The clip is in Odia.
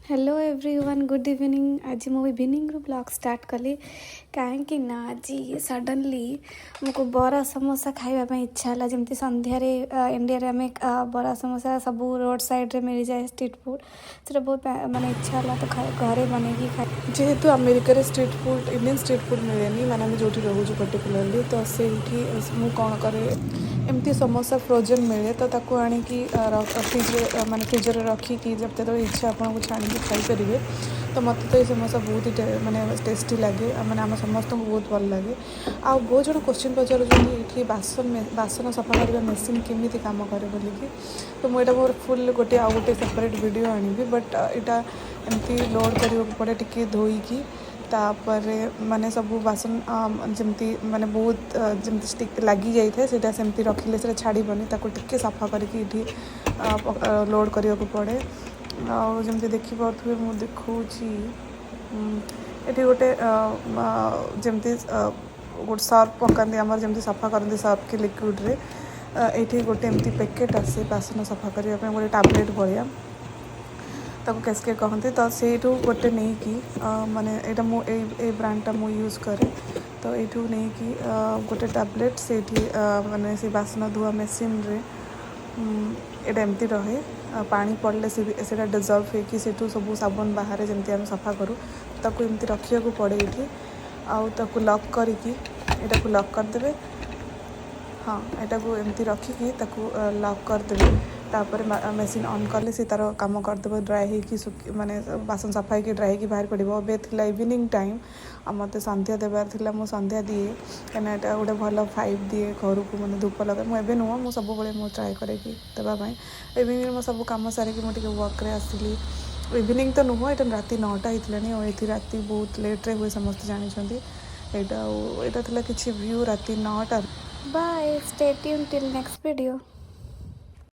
Hello everyone, good evening. ଆଜି ମୁଁ ଇଭିନିଂରୁ ବ୍ଲଗ୍ ଷ୍ଟାର୍ଟ କଲି, କାହିଁକି ନା ଆଜି ସଡ଼ନଲି ଆମକୁ ବରା ସମୋସା ଖାଇବା ପାଇଁ ଇଚ୍ଛା ହେଲା। ଯେମିତି ସନ୍ଧ୍ୟାରେ ଇଣ୍ଡିଆରେ ଆମେ ବରା ସମୋସା ସବୁ ରୋଡ଼ ସାଇଡ଼୍ରେ ମିଳିଯାଏ, ଷ୍ଟ୍ରିଟ୍ ଫୁଡ଼୍, ସେଇଟା ବହୁତ ମାନେ ଇଚ୍ଛା ହେଲା ତ ଘରେ ବନେଇକି ଖାଇ ଯେହେତୁ ଆମେରିକାରେ street food, Indian street food ମିଳେନି, ମାନେ ଆମେ ଯେଉଁଠି ରହୁଛୁ ପର୍ଟିକୁଲାରଲି, ତ ସେଇଠି ମୁଁ କ'ଣ କରେ, ଏମିତି ସମୋସା ଫ୍ରୋଜେନ୍ ମିଳେ, ତ ତାକୁ ଆଣିକି ଫ୍ରିଜରେ, ମାନେ ଫ୍ରିଜରରେ ରଖିକି ଯେତେବେଳେ ଇଚ୍ଛା ଆପଣଙ୍କୁ ଛାଣିକି ଖାଇପାରିବେ। ତ ମୋତେ ତ ଏଇ ସମୋସା ବହୁତ ହି ମାନେ ଟେଷ୍ଟି ଲାଗେ, ମାନେ ଆମ ସମସ୍ତଙ୍କୁ ବହୁତ ଭଲ ଲାଗେ। ଆଉ ବହୁତ ଜଣ କୋଶ୍ଚିନ୍ ପଚାରୁଛନ୍ତି, ଏଇଠି ବାସନ ସଫା କରିବା ମେସିନ୍ କେମିତି କାମ କରେ ବୋଲିକି। ତ ମୁଁ ଏଇଟା ମୋର ଫୁଲ୍ ଗୋଟେ ଆଉ ଗୋଟେ ସେପାରେଟ୍ ଭିଡ଼ିଓ ଆଣିବି। ବଟ୍ ଏଇଟା ଏମିତି ଲୋଡ଼୍ କରିବାକୁ ପଡ଼େ ଟିକେ ଧୋଇକି। ତାପରେ ମାନେ ସବୁ ବାସନ ଯେମିତି ମାନେ ବହୁତ ଯେମିତି ଷ୍ଟିକ୍ ଲାଗି ଯାଇଥାଏ, ସେଇଟା ସେମିତି ରଖିଲେ ସେଇଟା ଛାଡ଼ିବନି। ତାକୁ ଟିକେ ସଫା କରିକି ଏଇଠି ଲୋଡ଼୍ କରିବାକୁ ପଡ଼େ। ଆଉ ଯେମିତି ଦେଖିପାରୁଥିବେ, ମୁଁ ଦେଖାଉଛି, ଏଠି ଗୋଟେ ଯେମିତି ଗୋଟେ ସର୍ଫ ପକାନ୍ତି, ଆମର ଯେମିତି ସଫା କରନ୍ତି ସର୍ଫ କି ଲିକ୍ୱିଡ଼ରେ, ଏଇଠି ଗୋଟେ ଏମିତି ପ୍ୟାକେଟ୍ ଆସେ ବାସନ ସଫା କରିବା ପାଇଁ, ଗୋଟେ ଟାବଲେଟ୍ ଭଳିଆ। ତାକୁ କ୍ୟାସକେଡ଼ କହନ୍ତି। ତ ସେଇଠୁ ଗୋଟେ ନେଇକି, ମାନେ ଏଇଟା ମୁଁ ଏଇ ବ୍ରାଣ୍ଡଟା ମୁଁ ୟୁଜ୍ କରେ, ତ ଏଇଠୁ ନେଇକି ଗୋଟେ ଟାବଲେଟ୍ ସେଇଠି ମାନେ ସେଇ ବାସନ ଧୁଆ ମେସିନ୍ରେ ଏଇଟା ଏମିତି ରହେ। ପାଣି ପଡ଼ିଲେ ସେ ସେଇଟା ଡିଜଲ୍ଭ ହେଇକି ସେଇଠୁ ସବୁ ସାବୁନ ବାହାରେ, ଯେମିତି ଆମେ ସଫା କରୁ। ତାକୁ ଏମିତି ରଖିବାକୁ ପଡ଼େ ଏଇଠି। ଆଉ ତାକୁ ଲକ୍ କରିକି, ଏଇଟାକୁ ଲକ୍ କରିଦେବେ। ହଁ, ଏଇଟାକୁ ଏମିତି ରଖିକି ତାକୁ ଲକ୍ କରିଦେବେ। ତାପରେ ମେସିନ୍ ଅନ୍ କଲେ ସେ ତା'ର କାମ କରିଦେବ, ଡ୍ରାଏ ହେଇକି ଶୁଖି, ମାନେ ବାସନ ସଫା ହେଇକି ଡ୍ରାଏ ହେଇକି ବାହାରି ପଡ଼ିବ। ଏବେ ଥିଲା ଇଭିନିଂ ଟାଇମ୍ ଆଉ ମୋତେ ସନ୍ଧ୍ୟା ଦେବାର ଥିଲା। ମୁଁ ସନ୍ଧ୍ୟା ଦିଏ, କାହିଁକିନା ଏଇଟା ଗୋଟେ ଭଲ ଭାଇବ୍ ଦିଏ ଘରକୁ। ମାନେ ଧୂପ ଲଗାଏ ମୁଁ, ଏବେ ନୁହଁ, ମୁଁ ସବୁବେଳେ ମୁଁ ଟ୍ରାଏ କରେ କି ଦେବା ପାଇଁ। ଇଭିନିଂରେ ମୁଁ ସବୁ କାମ ସାରିକି ମୁଁ ଟିକେ ୱାକ୍ରେ ଆସିଲି। ଇଭିନିଂ ତ ନୁହଁ, ଏଇଟା ରାତି 9ଟା ହେଇଥିଲାଣି। ଆଉ ଏଇଠି ରାତି ବହୁତ ଲେଟ୍ରେ ହୁଏ, ସମସ୍ତେ ଜାଣିଛନ୍ତି ଏଇଟା। ଆଉ ଏଇଟା ଥିଲା କିଛି ଭ୍ୟୁ ରାତି 9ଟା। Bye, stay tuned till next video.